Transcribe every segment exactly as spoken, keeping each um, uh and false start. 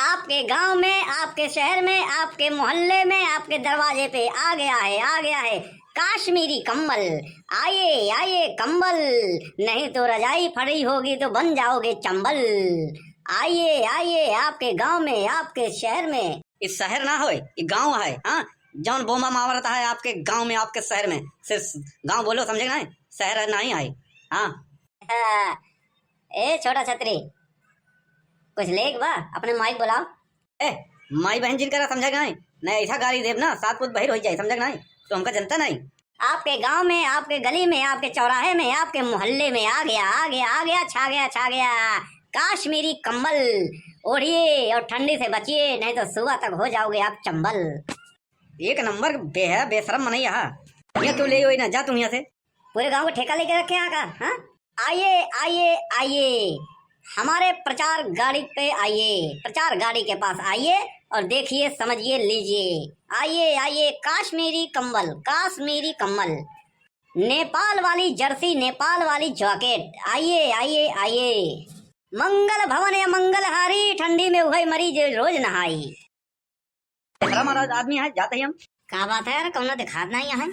आपके गांव में, आपके शहर में, आपके मोहल्ले में, आपके दरवाजे पे आ गया है, आ गया है काश्मीरी कंबल। आइए, आइए कंबल, नहीं तो रजाई फटी होगी तो बन जाओगे चंबल। आइए, आइए, आपके गांव में, आपके शहर में। ई शहर ना होय, ई गांव है, हाँ? जौन बोमा मावरत है आपके गांव में, आपके शहर में, सिर्फ गांव बोलो, समझे कि नाहीं? शहर नाहीं है, हाँ। हाँ। ए छोटा छतरी, कुछ लेक बा, अपने माई क बोलाओ। ए, माई बहन जिन करा, समझा कि नाहीं? मैं ऐसा गारी देब ना, सात पूत बहिर होइ जाए, समझा कि नाहीं? तू हमका जनता नाहीं। आपके गांव में, आपके गली में, आपके चौराहे में, आपके मोहल्ले में आ गया, आ गया, आ गया, छा गया, छा गया काश्मीरी कंबल। ओढ़िए और ठंडी से बचिए, नहीं तो सुबह तक हो जाओगे आप चंबल। एक नंबर बेह-, बेशरम मनई हा। ये तू ले ओई ना, जा तू यहाँ से। पूरे गांव को ठेका लेके रखे यहाँ का, हाँ? आइए, आइए, आइए, हमारे प्रचार गाड़ी पे आइए, प्रचार गाड़ी के पास आइए और देखिए, समझिए, लीजिए। आइए, आइए, काश्मीरी कंबल, काश्मीरी कंबल, नेपाल वाली जर्सी, नेपाल वाली जैकेट। आइए, आइए, आइए। मंगल भवन या मंगलहारी, ठंडी में उहई मरी जे रोज नहाई। दूसरा महाराज आदमी है, जाते ही हम। का बात है यार, कौनो दिखात नहीं है।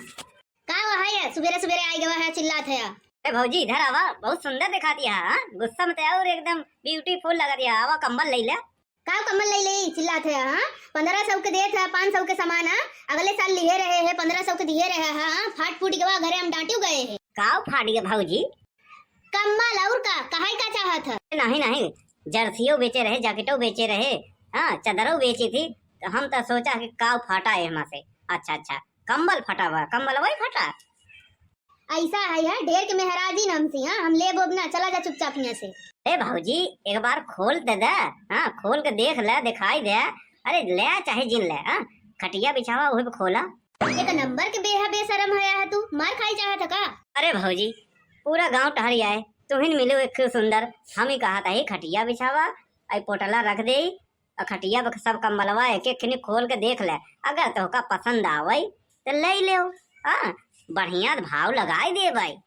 का हुआ है ये? सुबेरे सुबेरे आई गवा है, चिल्लात है। ए भौजी, इधर आवा, बहुत सुंदर दिखाती है, हाँ? गुस्सा में तो और एकदम beautiful लगत है। आवा, कंबल ले ले। का कंबल ले ले, चिल्लात है, हाँ? पन्द्रह सौ के देत है, पाँच सौ के सामान, हाँ? अगले साल लिए रहे हैं, पन्द्रह सौ के दिए रहे हैं, हाँ? फाट फूट गवा, घरे हम डांटियो गए हैं। का फाट गया भौजी? कंबल और का, कहाई का चाहत है? नहीं, नहीं, जर्सियो बेचे रहे, जैकेटो बेचे रहे, हाँ, चदरो बेची थी, तो हम तो सोचा कि काव फाटा है हमा से। अच्छा, अच्छा, कंबल फटा हुआ, कंबल वही फटा। ऐसा है, है, ढेर के मेहराजी नाम से, हाँ, हम लेबो ना, चला जा चुपचाप यहाँ से। ए भौजी, एक बार खोल दे दे, हाँ, खोल के देख ले, दिखाई दे, अरे ले चाहे जिन ले, हाँ, खटिया बिछावा, वही पे खोला। एक नंबर के बेहा बेशरम है यार तू, मार खाई चाहत है का? अरे भौजी, पूरा गांव टहरी आए, तुहिन मिलो एक सुंदर, हम ही कहा था, "ही खटिया बिछावा, आई पोटला रख दे, और खटिया पे सब कंबलवा एक एक खिनी खोल के देख ले, अगर तोहका पसंद आवई तो ले लेओ, हाँ, बढ़िया भाव लगाई देबई।"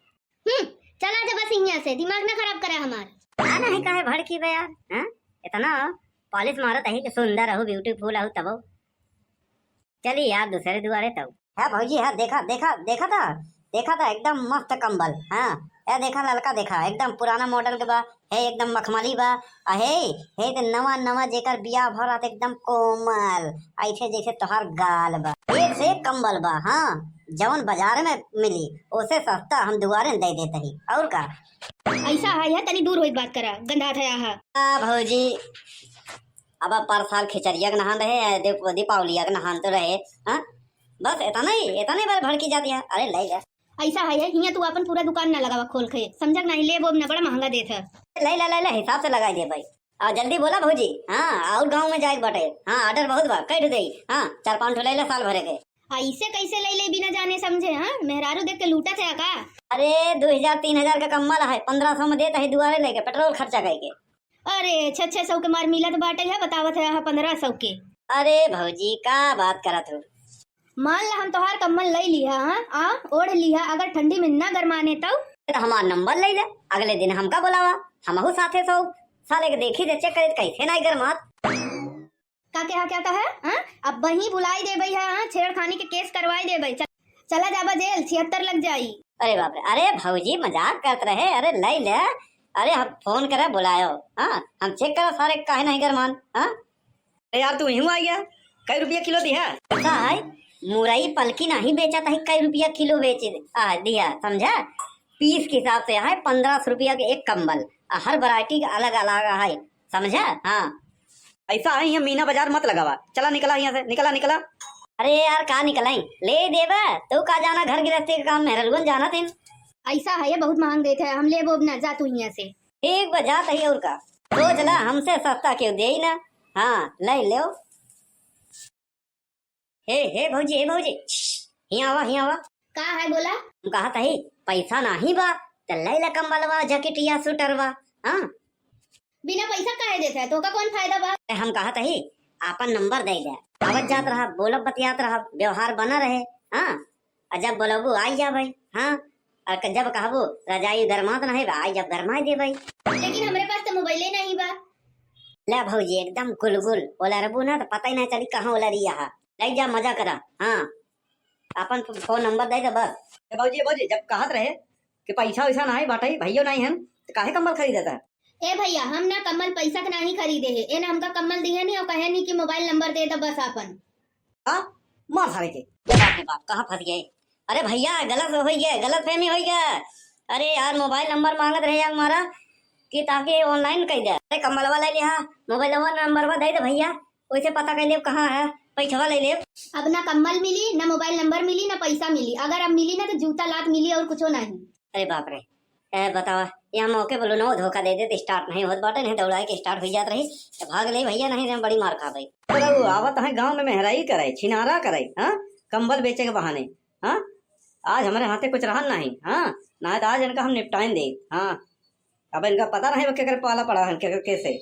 हम्म, चला जा बस यहाँ से, दिमाग ना खराब करा हमार। का नहीं काहे भड़की बे यार, हाँ? इतना polish मारत अही कि सुंदर अहू, beautiful अहू तबो। चली यार दूसरे दुआरे तब। है भौजी, है, देखा, देखा, देखा था, देखा था, एकदम मस्त कंबल। हाँ, ए देखा ललका, देखा एकदम पुराना model के बा, है एकदम मखमली बा। अहे, हे तो नवा नवा जेकर बियाह भरात एकदम कोमल, ऐसे जैसे तोहार गाल बा। एक से एक कंबल बा, हाँ, जवन बाजार में मिली, ओसे सस्ता हम दुआरे में दे देत ही। और का? ऐसा है, है, तनी दूर होई बात करा, गंधात है आहा। आ भौजी, अब पर साल खिचड़िया के नहान रहे, दीप-, दीपावलिया के नहान तो रहे, हाँ? बस इतना ही, इतना ही बार भड़की जाती है। अरे ले जा। ऐसा है, है, हियाँ तू अपन पूरा दुकान ना लगावा खोल के, समझा कि नहीं? लेबो ना, बड़ा महंगा देत है। ले ला, ले ला, हिसाब से लगाई देबई। आ, जल्दी बोला भौजी। हाँ, और गाँव में जाए के बाटे। हाँ, order बहुत बा, कई ठो देई। हाँ, चार पाँच ठो ले ले साल भरे के। ऐसे कैसे ले ले बिना जाने समझे, हाँ? मेहरारू देख के लूटत है का? अरे, दो हजार, तीन हजार का कंबल है, पन्द्रह सौ में देत है दुआरे लेके, petrol खर्चा करके। अरे, छः छः सौ के मार मिलत बाटे है, बतावत है, हाँ, पन्द्रह सौ के। अरे भौजी, का बात करत हो? मान ला हम तोहार कंबल लई लिहा, हाँ, आ, ओढ़ लिहा, अगर ठंडी में ना गरमाने तब? तो हमार नंबर ले ले, अगले दिन हमका बुलावा, हमहू साथे सो। साले के देखी दे, check करे कैसे नाई गरमात। का कहा, क्या कहा? हाँ? अब वहीं बुलाई देबई है, हाँ? छेड़खानी के case करवाई देबई। चल, चला जाबा जेल, छिहत्तर लग जाई। अरे बाप रे, अरे भौजी मजाक करत रहे, अरे लई ले, अरे हम phone करे बुलायो, हाँ? हम check करा सारे काहे नहीं गरमान, हाँ? अरे यार, तू यूं आ गया, कई रुपया किलो दिया? का है? मुरई पलकी नहीं बेचत है, कई रुपया किलो बेचे, आ, दिया, समझा? Piece के हिसाब से है, पन्द्रह सौ रुपया के एक कंबल, आ, हर variety के अलग अलग है, समझा? हाँ। ऐसा है, यहाँ मीना बाजार मत लगावा, चला निकला यहाँ से, निकला, निकला। अरे यार, का निकलाई? ले देबा, तू का जाना घर गृहस्थी के काम, मेहररुअन जाना थे। ऐसा है, ये बहुत महंग देत है, हम लेबो ना, जा तू यहाँ से। ठीक बा, जात ही और का। सोच ला, हमसे सस्ता केहू देई ना। हाँ, ले लेओ। हे, हे भौजी, हे भौजी, श्श, हियाँ आवा, हियाँ आवा। का है बोला? हम कहत ही, पैसा नाही बा, त ले ला कंबलवा, जैकेटिया, स्वेटरवा। हाँ। बिना पैसा काहे देत है? तोका कौन फायदा बा? ए, हम कहत ही, आपन नंबर दे दे। आवत जात रहा, बोलब बतियात रहा, व्यवहार बना रहे। हाँ। आ जब बोलबू, आई जाबे। हाँ, और क-, जब कहबू, "रजाई गरमात नहीं बा," आई जब गरमाई देबे। लेकिन हमरे पास तो मोबाइले नहीं बा। ले भौजी, एकदम गुलगुल। ओलरबू ना तो पता ही ना चली कहाँ ओलरी है। ले जा, मजा करा। हाँ, अपन फोन नंबर दे दे बस। ए भौजी, ए भौजी, जब कहत रहे कि पैसा वैसा नाही बाटे, भैयो नाही हन, तो काहे कम्बल खरीदत है? ए भैया, हम ना कम्बल पैसा के नाही खरीदे है। ए ना हमका कम्बल दिहे नहीं और कहे नहीं कि मोबाइल नंबर दे दे बस आपन। का? मार सारे के। ए बाप रे बाप, कहाँ फंस गए? अरे भैया, गलत हो गया, गलत फहमी हो गया। अरे यार, मोबाइल नंबर मांगत रहे यार हमारा कि ताकि ऑनलाइन कर दे। अरे कम्बलवा ले लिहा, मोबाइलवा नंबरवा दे दे भैया, वैसे पता कर लेब कहाँ है, पैसवा ले लेब। अब ना कम्बल मिली, ना मोबाइल नंबर मिली, ना पैसा मिली। अगर अब मिली ना तो जूता लात मिली और कुछो नहीं। अरे बाप रे, ए बतावा, यहाँ मौके पर लुनवा धोखा दे दे तो स्टार्ट नहीं होत बाटे, नहीं दौड़ाए के स्टार्ट हो जात रही तो भाग ले भैया, नहीं तो बड़ी मार खा भाई। अरे वो आवत है गाँव में मेहराई करे, छिनारा करे, हाँ, कम्बल बेचे के बहाने। हाँ, आज हमारे हाथे कुछ रहन नहीं। हाँ, ना तो आज इनका हम निपटाइन दे। हाँ, अब इनका पता नहीं वो केकर पाला पड़ा है, केकर कैसे।